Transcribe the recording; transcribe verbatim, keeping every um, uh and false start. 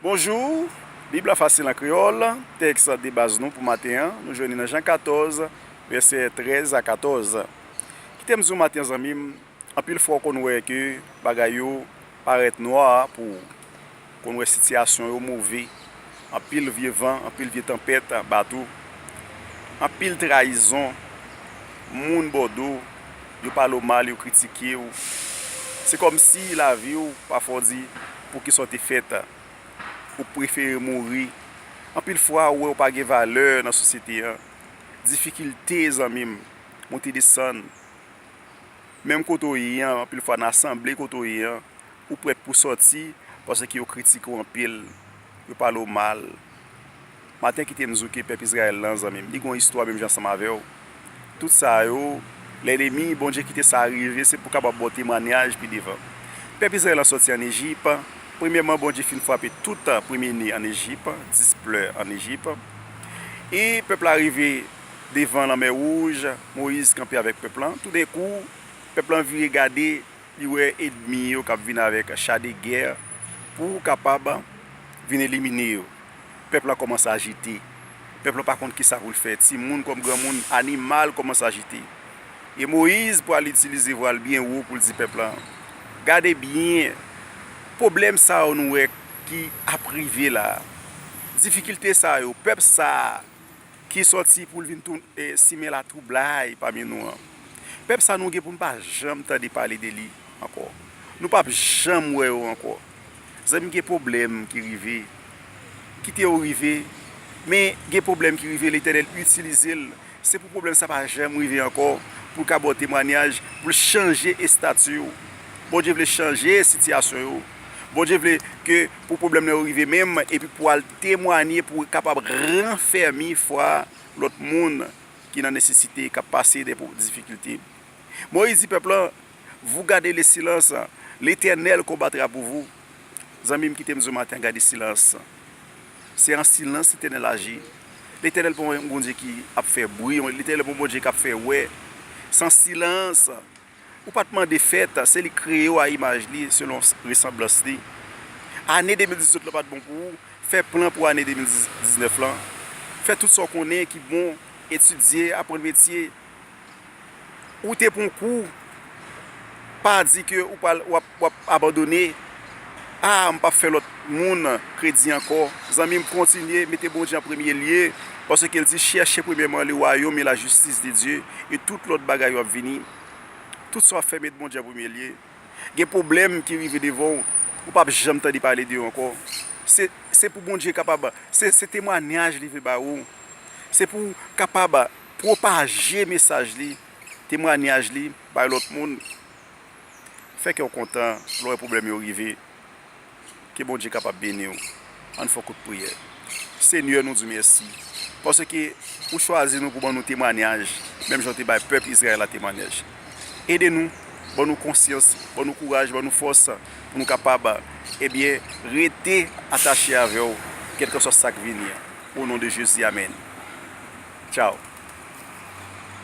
Bonjou, Bib la fasil an kreyòl, tèks de baz nou pou maten an, nou jwenn li nan Jan katòz, vèsè trèz a katòz. Kite m di w maten an, zanmi m, anpil fwa w konn wè ke bagay yo parèt nwa pou w, konn wè sitiyasyon yo move, anpil vye van, anpil vye tanpèt, bato, anpil trayizon, moun bò do, yo pale w mal, yo kritike w. Se kòmsi lavi w, pafwa w di, poukisa w te fèt? Ou prefere mouri. Anpil fwa, ou wè ou pa gen valè nan sosyete an. Difikilte, zanmi m, monte desann. Menm kote w ye an, anpil fwa nan asanble kote w ye an, ou prèt pou sòti, paske yo kritike w anpil, yo pale w mal. Maten kite m di w ke pèp Izrayèl lan, zanmi m, li gen yon istwa menm jan ansanm avè w. Tout sa yo, lènmi, Bondye kite sa rive, se pou kapab ba w temwayaj pi devan. Pèp Izrayèl lan sòti ann Ejip. Premyèman, Bondye fin frape tout premye ne ann Ejip, dis plè ann Ejip. E pèp la rive devan Lanmè Wouj, Moyiz kanpe avèk pèp lan. Toudenkou, pèp lan vire gade, li wè ènmi yo k ap vin avèk cha de gè pou kapab vin elimine yo. Pèp la kòmanse ajite. Pèp la pa konn kisa pou l fè. Timoun kòm granmoun, animal kòmanse ajite. E Moyiz pral itilize vwa l byen wo pou l di pèp la, gade byen, pwoblèm sa yo nou wè ki ap rive la, difikilte sa yo, pèp sa a, ki sòti pou l vin tou, e, simen latwoublay pami nou an. Pèp sa nou gen pou n pa janm tande pale de li ankò. Nou p ap janm wè yo ankò. Zanmi, gen pwoblèm ki rive. Kite yo rive. Men gen pwoblèm ki rive, Letènèl itilize l. Se pou pwoblèm sa pa janm rive ankò. Pou l ka ba w temwayaj, pou l chanje estati w. Bondye vle chanje sitiyasyon yo. Bondye vle ke pou pwoblèm nan yo rive menm, epi pou al temwaye, pou kapab ranfèmi fwa lòt moun ki nan nesesite, k ap pase de difikilte. Moyiz di pèp lan, vous gardez le silence, l'Éternel combattra pour vous. Zanmi m, kite m di w maten, gade silans. Se an silans Letènèl aji. Letènèl pa yon Bondye ki ap fè bri, Letènèl pa yon Bondye k ap fè wè. Se an silans. Ou pa t mande fèt, se li kreye w a imaj li, selon resanblans li. Ane de mil dizuit la pa t bon pou ou, fè plan pou ane de mil diznèf lan. Fè tout sa w konnen ki bon, etidye, aprann metye. Ou te pran kou, pa di ke ou pral, w ap, w ap abandone. A, m p ap fè lòt moun kredi ankò. Zanmi m, kontinye mete Bondye an premye lye, paske l di, chèche premyèman le royaume et la justice de Dieu, e tout lòt bagay yo ap vini. Tout sa w ap fè, met Bondye an premye lye. Gen pwoblèm ki rive devan w, ou p ap janm tande pale de yo ankò. Se, se pou Bondye kapab, se, se temwayaj li vle ba ou. Se pou w kapab pwopaje mesaj li, temwayaj li bay lòt moun. Fè kè w kontan lè w wè pwoblèm yo rive. Ke Bondye kapab beni w. Ann fè yon kout priyè. Senyè, nou di w mèsi. Paske ou chwazi nou pou ban nou temwayaj, menm jan w te bay pèp Izrayèl la temwayaj. Ede nou, ban nou konsyans, ban nou kouraj, ban nou fòs, pou nou kapab, ebyen, rete atache avè w, kèlkeswa sa k vini an. O non de Jezi, amèn. Tchaw.